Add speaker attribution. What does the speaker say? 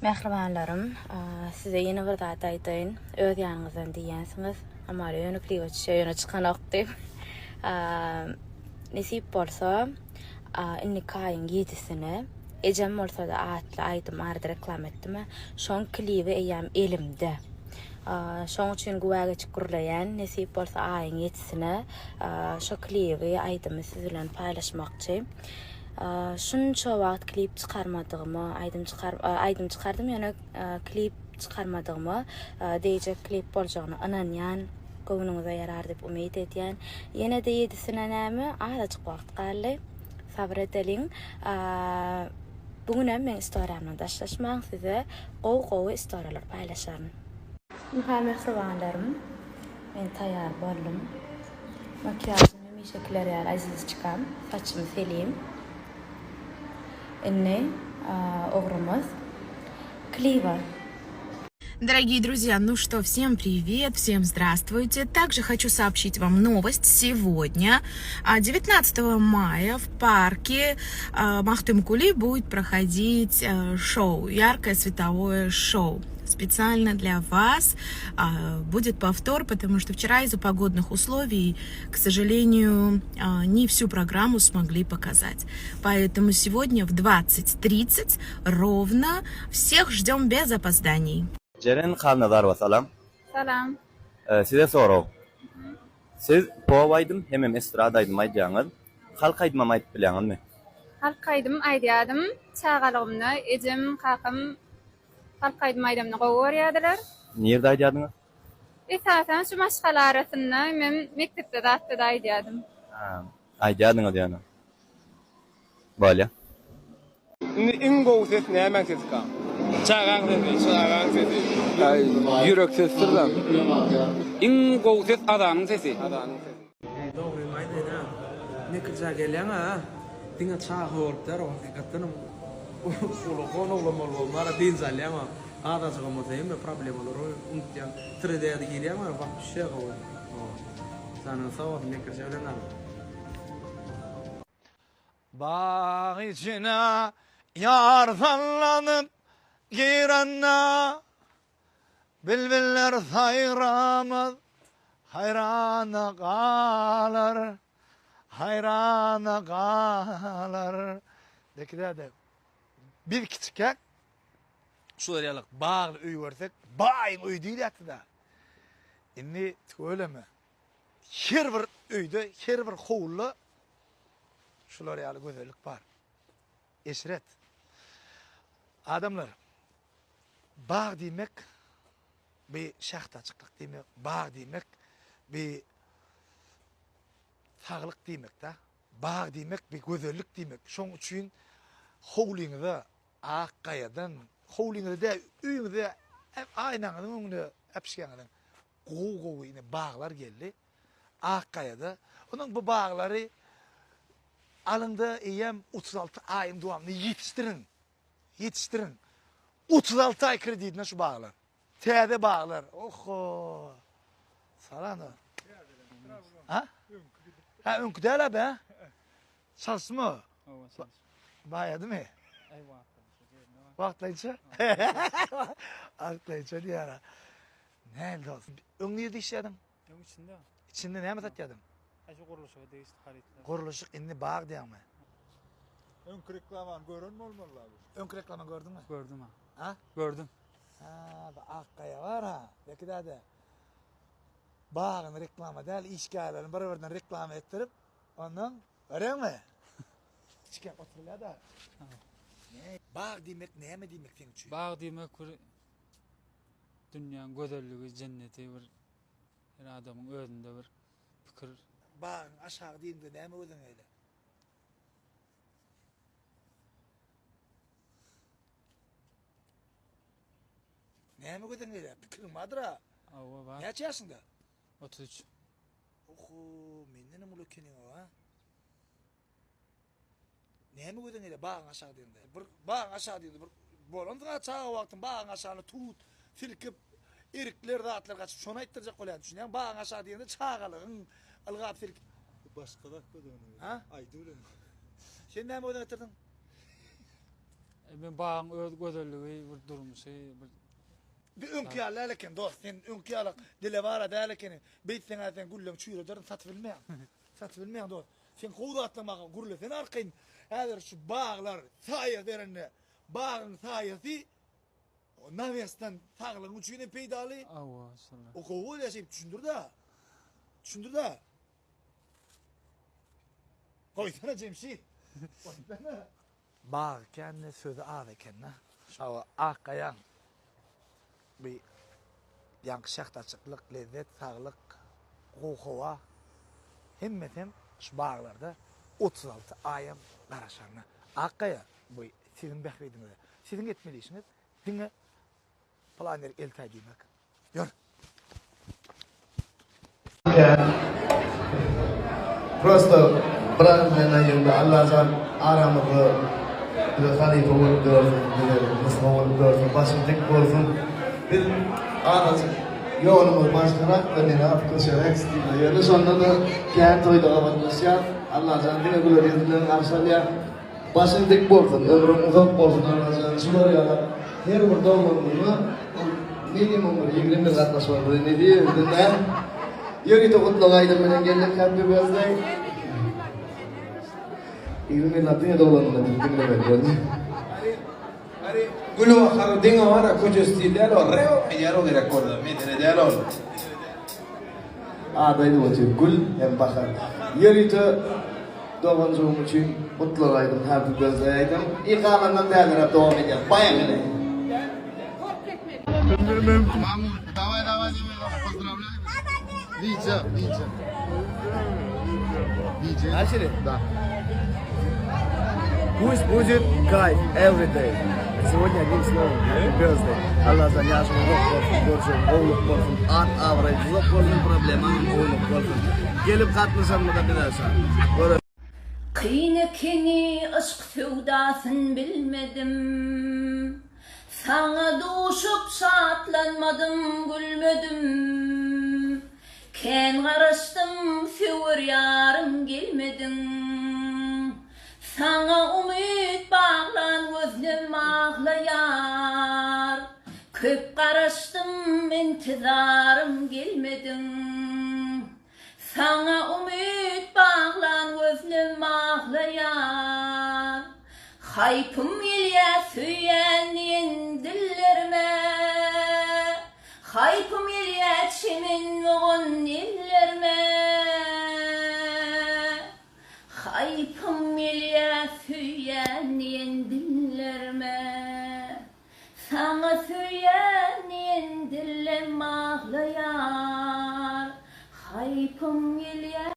Speaker 1: Mähribanlarym, size ýene bir zat aýdaýyn. Öz ýanyňyzdan diýýänsiňiz, Amara ýöne klibe düşýär, ýöne çykanok diýip. Nesip bolsa, indiki aýyň ýedisine Ejem bolsa-da atly aýdym arada reklama etdim-ä. Şoň klibi eýýäm elimde. Şoň üçin güwä geçip gürleýän. Nesip bolsa aýyň ýedisine şo klibi, aýdymy siz bilen paýlaşmakçy. Şunça wagt klip çykarmadygyma, aýdym çykar aýdym çykardym, ýöne klip çykarmadygyma degjek klip boljagyna ynanýan. Göwnüňize ýarar diýip umyt edýän. Ýene-de ýedisine näme, azajyk wagt galdy. Sabyr edeliň. Bu günem meň istoriýamdan daşlaşmaň, size gowy-gowy istoriýalar paýlaşaryn. Ynha mähribanlarym, men taýýar boldum. Makiýažym hemişekiler ýaly Azizçkam, saçym Selim. Indi ugrumyz kliba.
Speaker 2: Дорогие друзья, ну что, всем привет, всем здравствуйте. Также хочу сообщить вам новость. Сегодня, 19 мая, в парке Махтымкули будет проходить э, шоу, яркое световое шоу. Специально для вас будет повтор, потому что вчера из-за погодных условий, к сожалению, не всю программу смогли показать. Поэтому сегодня в 20.30 ровно всех ждем без опозданий.
Speaker 3: Jeren Halnazarowa salam.
Speaker 4: Salam.
Speaker 3: Size sorag. Siz pop aýdym hemem estrada aýdym aýdýaňyz. Halk aýdymam aýdyp bilýäňizmi?
Speaker 4: Halk aýdym aýdýadym. Çagalygymda ejem, kakam halk aýdym aýdamyny gowy görýärdiler.
Speaker 3: Nirde aýdýardyňyz?
Speaker 4: Esasan şu maşgala arasynda men mekdepde zatda-da aýdýardym.
Speaker 3: Ha, aýdýardyňyz ýöne. Bolýa.
Speaker 5: Indi iň gowy ses nämäň sesika?
Speaker 6: Çagaň sesi.
Speaker 5: Çagaň sesi.
Speaker 6: Aý, ýürek sesidir da.
Speaker 5: Iň gowy ses azanyň sesi. Azanyň sesi.
Speaker 7: Dogrymy aýdaýyn-a, mekirjä gelýäň-ä, diňe çaga bolup däl, hakykatdanam uly oglan bolup bolmar-a, dynç alýaň-a, azajygam bolsa hemme problemalary unutýaň, 3D-de girýäň-ä, wapşe gowy. Janyňyz sag bolsun, mekirje bilen galyň.
Speaker 8: Bag içine ýar sallanyp girende, Bilbiller saýramaz, haýrana galar, Haýrana galar. Beki däde, biz kiçikäk şular ýaly bagly öý görsek, baýyň öýi diýilýärdi-dä. Indi tüweleme, her bir öýde, her bir howluda Şular ýaly gözellik bar. Eşret. Adamlar, bag diýmek bi şähdaçyklyk diýmek, bag diýmek bi saglyk diýmek-dä. Bag diýmek bi gözellik diýmek. Şoň üçin howlyňyza ak gaýadan, howlyňyza däl, öýüňize, aýnaňyzyň öňüne, äpişgäňiziň gowy-gowy ine baglar geldi. Ak gaýada. Onuň bu baglary alyňda eýýäm 36 aýyň dowamynda ýetişdiriň. Ýetişdiriň. 36 aý kredidine şu baglar. Täze baglar. Oho. Sarana. Ha? Ha öňkü däl abi. Çalyşma. Baýadymy? Wagtlaýynça. Wagtlaýynça diýýär. Näl dost? Öň nirde işlediň?
Speaker 9: Öň içinde.
Speaker 8: İçinde näme satýardyň?
Speaker 9: Ha şu gurluşyga degişli harytlar.
Speaker 8: Gurluşyk indi bag diýýäňmi?
Speaker 10: Öňki reklamany gören bolmaly abi.
Speaker 8: Öňki reklamany gördüňmi?
Speaker 9: Gördüm ha.
Speaker 8: Ha?
Speaker 9: Gördüm.
Speaker 8: Ha, bu ak gaýa bar ha. Beki däde. Bagyny reklama däl, işgärlerini bir-birden reklama etdirip, ondan görýäňmi? Kiçikäk oturylýar da. Bag diýmek näme diýmek seň üçin?
Speaker 9: Bag diýmek bir dünýäň gözelligi, jenneti bir Her adamyň özünde bir pikir.
Speaker 8: Bagyň aşagy diýiňde näme gözüňe gelýär? Näme gözüňe gelýär? Pikiriň bardyr-a.
Speaker 9: Hawa, bar.
Speaker 8: Näçe ýaşyňda?
Speaker 9: 33.
Speaker 8: Oho, mendenem uly ekeniň-a. Näme gözüňe gelýär bagyň aşagy diýende? Bir bagyň aşagy diýende bir bolansyň-a çaga wagtyň bagyň aşagyna tut silkip, erikler zatlar gaçyp şony aýtdyrjak bolýan düşünýäňmi? Bagyň aşagy diýende çagalygyň ylgap silkip.
Speaker 10: Başga zat göz öňüne gelýär.
Speaker 8: Ha?
Speaker 10: Aýdybilen.
Speaker 8: Sen näme gözüňe getirdiň?
Speaker 9: Men bagyň öz gözelligi, bir durmuşy, bir
Speaker 8: Bir öňki ýaly däl eken dost, sen öňki ýaly dilewara däl ekeniň. Beýtseň-ä sen gülleň çüýrederin, satyp bilmeýäň. Satyp bilmeýäň dost. Sen gowy zatlaň maňa gürlesene arkaýyn. Häzir şu baglar saýa berende, bagyň saýasy nawesdan saglygyň üçin hem peýdaly.
Speaker 9: Hawa, şolar.
Speaker 8: O gowy bolýar şeýdip düşündir-de. Düşündir-de. Goýsana Jemşit. Goýsana. Bag kände sözi az ekende. Hawa ak gaýaň bu ýaňky şähdaçyklyk, lezzet, saglyk, gowy howa hemmesem şu baglarda 36 aýam garaşanda. Ak gaýa bu siziň bähbidiňize. Siziň etmeli işiňiz diňe Planer eltäý diýmek. Ýör.
Speaker 11: Prosta bir agyz bilen aýdanda Allajan aramyzda bize halypa bolup dörsün, bize nusga bolup dörsün, başyň dik bolsun. Biz azajyk ýolumyz başgarak-da men has köşeräk stilde. Ýöne şonda-da kän toýda gabatlaşýas. Allajan diňe güler ýüz bilen garşy alýar. Başyň dik bolsun, ömrüň uzak bolsun Allajan şular ýaly her bir doglan günüňe minimum bir 20 ýyl gatnaşmagymyzy nesip etsin dä. Ýörite gutlag aýdym bilen geldik Happy birthday. 20 ýyllap diňe doglan günüňe bizi diňlemeli boldy.
Speaker 6: Gül bahar diňe bar köçe stil däl ol rep aýdýar o gerek bolsa mesele däl ol.
Speaker 11: Ady aýdyp otyr gül hem bahar. Ýörite doganjygym üçin gutlag aýdym happy birthday aýdym i galandan täzeräk dowam edýär poehali.
Speaker 7: Начали? Да. Пусть будет кайф every day. Сегодня одним словом, happy birthday. Allajan ýaşyň uzak bolsun, görjegiň gowluk bolsun, at abraý uzak bolsun, problemaň ownuk bolsun. Gelip gatnaşanyňyza bize şat. Göre.
Speaker 12: Kyn ekeni yşk söwdasyn bilmedim. Saňa duşup şatlanmadym, gülmedim. Kän garaşdym söwer ýarym gelmediň. Saňa umyt baglan gözlem aglaýar. Köp garaşdym intizarym gelmediň. Saňa umyt baglan gözlem aglaýar. Haýpym gelýär söýýän diýen dillerime. Haýpym gelýär çemen bogan ellerime. Haýpym gelýär söýýän diýen dillerime. Saňa söýýän diýen dillem aglaýar. Haýpym gelýär.